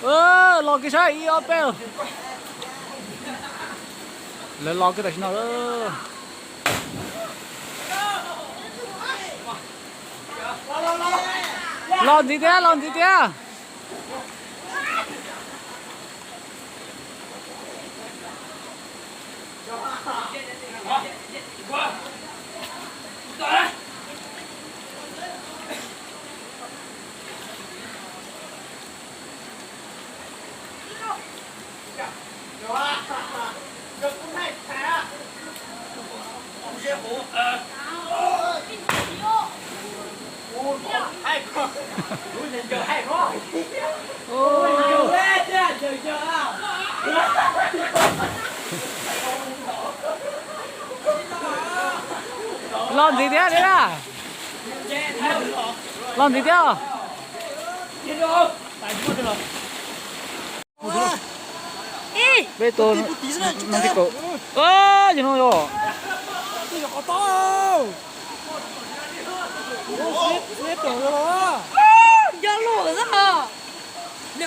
ເອີ ລອງກິນໃຊ້ອີອອບເປວ ແລ້ວລອງກິນແຕ່ຊິນອກເດີ ລອງຈິເຕຍ ລອງຈິເຕຍ. ລອງຈິເຕຍເດລະ ລອງຈິເຕຍ. ເບໂຕ ມັນຊິໂກ ເອີ ຢູ່ໂນໂຍ ເຊຟ ເຊຟໂຕໂຍ.